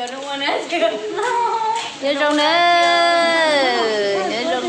Nyob zoo na, nyob zoo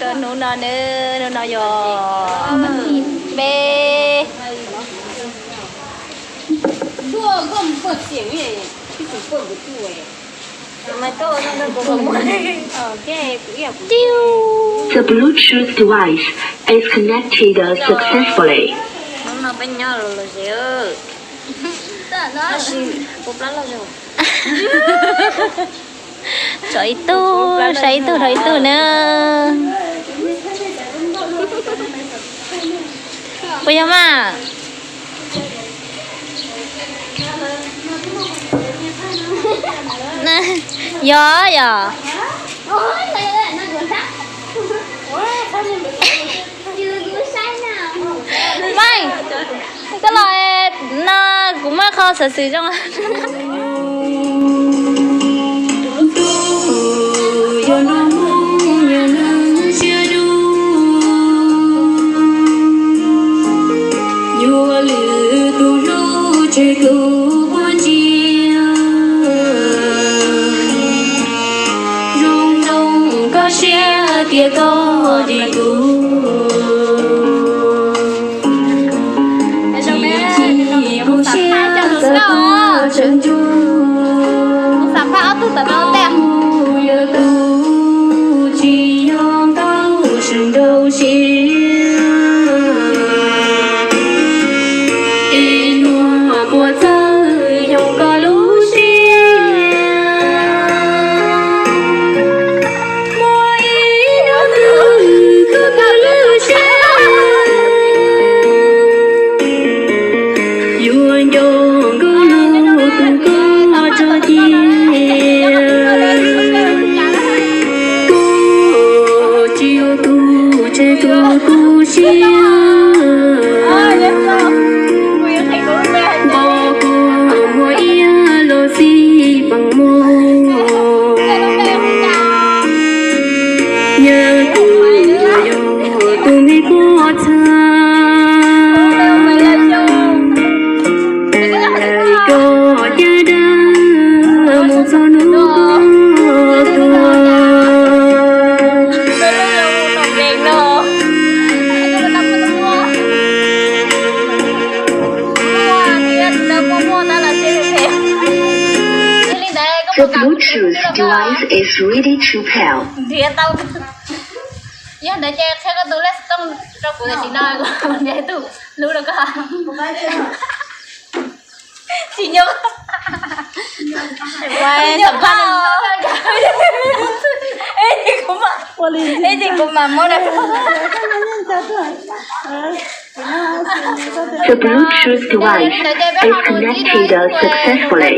rau hnub no na, hnub no yog peb The Bluetooth device is connected successfully. Hnub no peb nyob los los ze, tab sis puas plab loj zog. Tso ib tug, saib ib tug, rau ib tug na. Puas yog mas? Yog, yog. Maij, koj los no kuv muaj qho xov xwm zoo. Yuav lwm tus hlub tseg tus quav ntsia, zoo zoo koj siab tias koj dim kuv. Tsis muaj siab txawv koj tsawv ntsuag, yog tus tsis yog nkauj sawv nraum siab. Ib hnub puas txawj yoog koj lub siab, muaj ib hnub twg koj lub siab, yuav nco nkauj lub tus koj tso cia. Koj tsis yog tus tseg tus tu siab, npog koj muag iab los xij peem muag. Yog tus yog tus me quav txha, koj caj dab mus txog hnub koj tuag. The Bluetooth device is ready to pair. Yog ntawd ces qhia koj tus lej tooj rau kuv tam sim no, kuv nrhiav tus hlub rau koj. Tsis nyuaj. Ib txhis kuv mam muab rau. The Bluetooth device is connected successfully.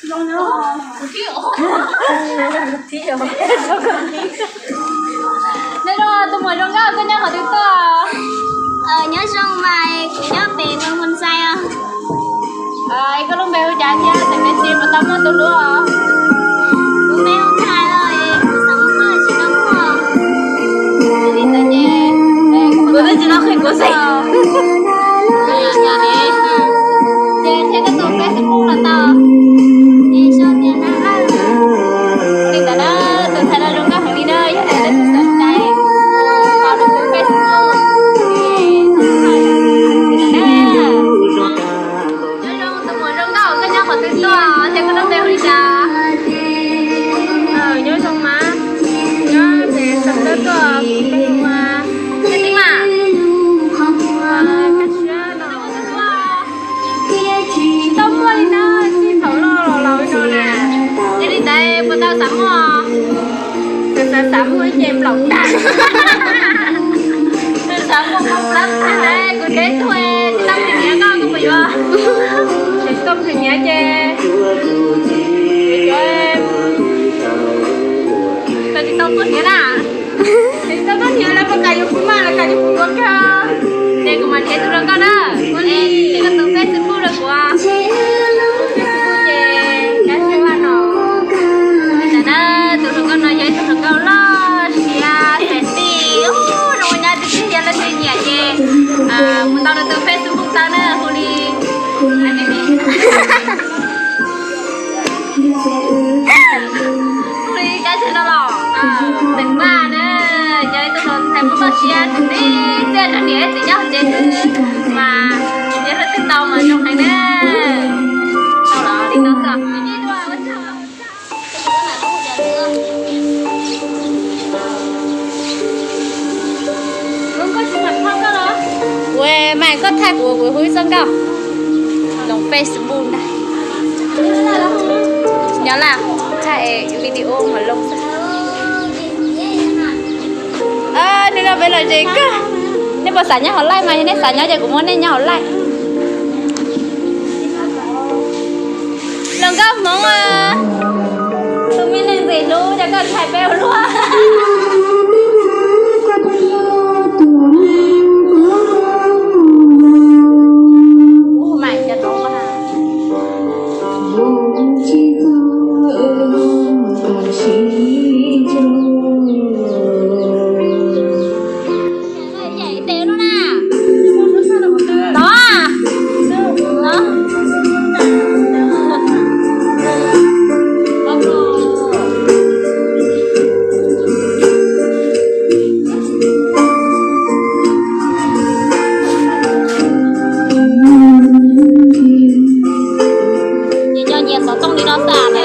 Nyob zoo tus muam zoo nkauj, koj nyob qhov twg tuaj? Nyob zoo mas, kuv nyob pem Phoo Xais os. Es koj lub npe hu cas thiab xeem Teb Tsis puas tau muaj tus hlub? Kuv npe hu Thaj os, kuv xeem Hmoob tsis tau muaj. Kuv twb tsis tau qhia kuv xeem. Ces qhia koj tus Facebook los tau. Li ntawd na, tus ntxhais no zoo nkauj heev li na, yog tias leej twg xav tau, tos rau tus Facebook. Nyob zoo tus muam zoo nkauj, koj nyob qhov twg tuaj thiab koj lub npe hu li cas? Nyob zoo mas, nyob pem Xeev Teb tuaj, kuv npe hu Thaj Tib mas. Tsis tau muaj li na, txij thaum loj los laus no na. Yog li ntawd puas tau xav muaj? Xav xav xav muaj ib ce nplaum tag. Xav muaj nplaum plab tag, kuv nrhiav tuaj tsis tau khwv nyiav koj, koj puas yuav? Tsis tau khwv nyiav ces yuav, koj tsis tau tuaj nrhiav na. Tsis tau tuaj nrhiav lawv puas kam yuav kuv mas, lawv kam yuav kuv ua kawg. Ces kuv mam nrhiav tus rau koj na. Ua li ces koj tus Facebook rau kuv. Facebook ces Kab Xyooj Vaj no. Ntawm na, tus hluas nkauj no yog ib tug hluas nkauj loj siab xeem tij, zoo ua nyab tiag tiag, yog leej twg nyiam ces mus tau nws tus Facebook tau na, hu li. Teem Maj na, yog ib tug hluas ntxhais Hmoob toj siab, txiv txiaj nrog niam txiv nyob hauv tsev xwb mas yog leej twg tau mas zoo heev na. Tau los li no xwb. Ua mas koj thaij kuv, kuv hu ib txoj nkauj loo Facebook ntag. Nyob Laj, thaij video mas loo xwb. Nim no peb los ze kawg. Nej puas xav nyob hauv live mas yog nej xav nyob ces kuv muab nej nyob hauv live. Hluas nkauj Hmoob, tus me neeg ntxim hlub ces koj thaij peb ua luaj. Nyias nyias xov tooj li no xwb na.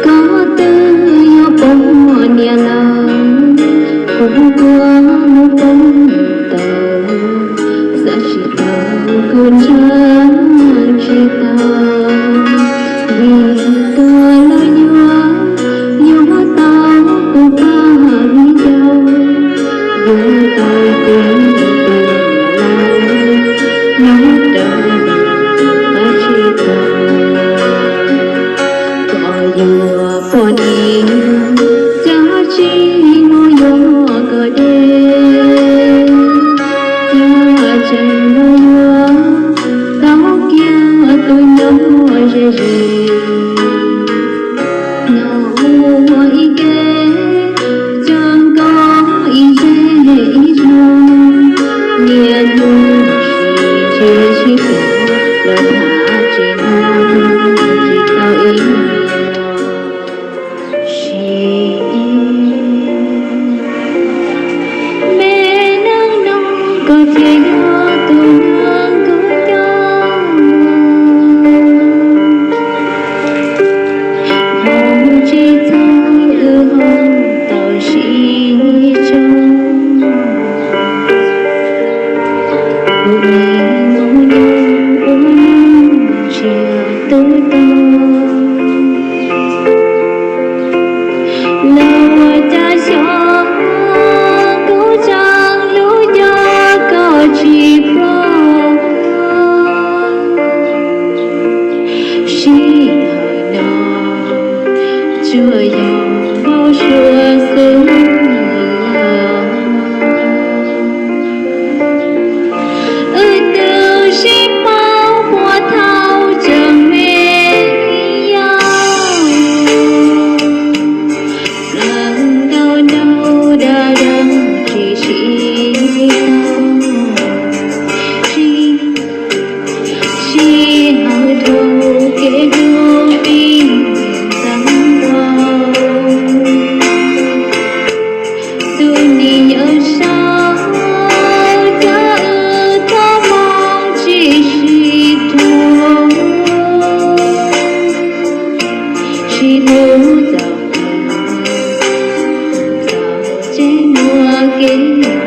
Koj twb yuav poob niam lawm, kuv kuj mus poob tau, xav tsis tau kuv ntshaw tsis tau, vim tuag los yuav, yuav tau kuv pab viv ncaus, yuav tau tus niam lawm, nyob rau qab tsis tau. Koj yuav poj niam, cas tsis mus yuav koj deb, cas tseem mus yuav tau kiag tus nyob ze ze. Nyob ua ib ke, coj nkoj ib zej ib zog, niaj hnub sib tseg sib pom los tham tsis tau, tsis tau ib los sis. Me neej no koj thiaj yog tus neeg kuv coj, mus tsis txog wb ho tau sib tso. tsis hlub txoj kev, txoj kev muaj kev